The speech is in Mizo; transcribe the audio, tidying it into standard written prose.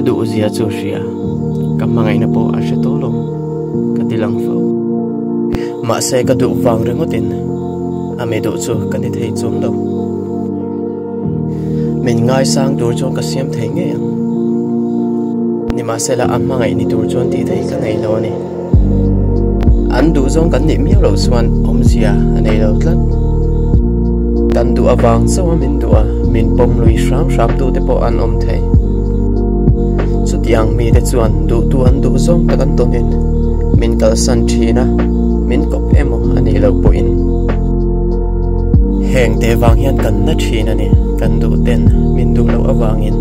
duh zia chu hria, ka hmangaihna pawh a hre tawh lo, ka ti lang fo. Mahse ka duh vang ringawtin a mi duh chu ka ni thei chuang lo. Min ngaisang tur chuan ka siam thei ngei ang. Nimahsela a hmangaih ni tur chuan tih theih ka nei lo a ni. An duh zawng kan nih miau loh chuan awmzia a nei lo tlat. Kan duh avang chauh a min duh a, min pawm lui hram hram tu te pawh an awm thei. Chutiang mite chuan duhtu an duh zawng tak an tawnin min kalsan thin a, min kawp emaw a nih loh pawhin. Heng te vang hian kan na thin a ni, kan duh ten min duh loh avangin.